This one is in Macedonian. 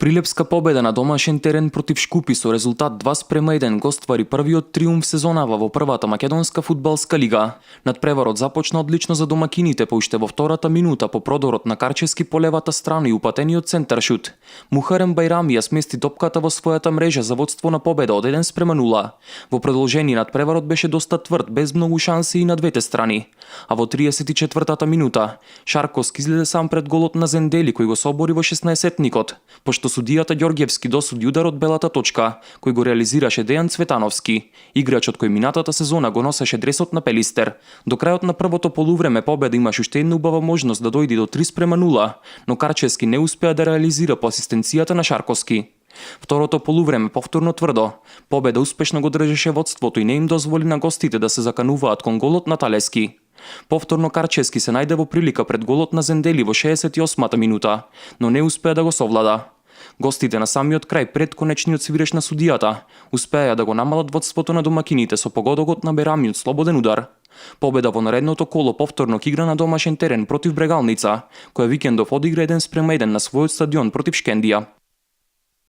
Прилепска победа на домашен терен против Шкупи со резултат 2:1 го ствари првиот триумф сезонава во првата македонска фудбалска лига. Надпреварот започна одлично за домакините по уште во втората минута по продорот на Карчевски по левата страна и упатениот центар шут. Мухарем Байрами ја смести топката во својата мрежа за водство на победа од 1:0. Во продолжение надпреварот беше доста тврд, без многу шанси и на двете страни. А во 34-та минута Шарковски излезе сам пред голот на Зендели кој го собори во 16-тникот, пошто судијата Ѓорѓевски досуди удар од белата точка, кој го реализираше Дејан Цветановски, играчот кој минатата сезона го носеше дресот на Пелистер. До крајот на првото полувреме победа имаше уште една убава можност да дојде до 3:0, но Карчевски не успеа да реализира по асистенцијата на Шарковски. Второто полувреме повторно тврдо. Победа успешно го држеше водството и не им дозволи на гостите да се закануваат кон голот на Талески. Повторно Карчевски се најде во прилика пред голот на Зендели во 68-та минута, но не успеа да го совлада. Гостите на самиот крај пред конечниот свиреш на судијата успеа да го намалат водството на домакините со погодогот на Берами од слободен удар. Победа во наредното коло повторно ќе игра на домашен терен против Брегалница, која викендов одигра 1:1 на својот стадион против Шкендија.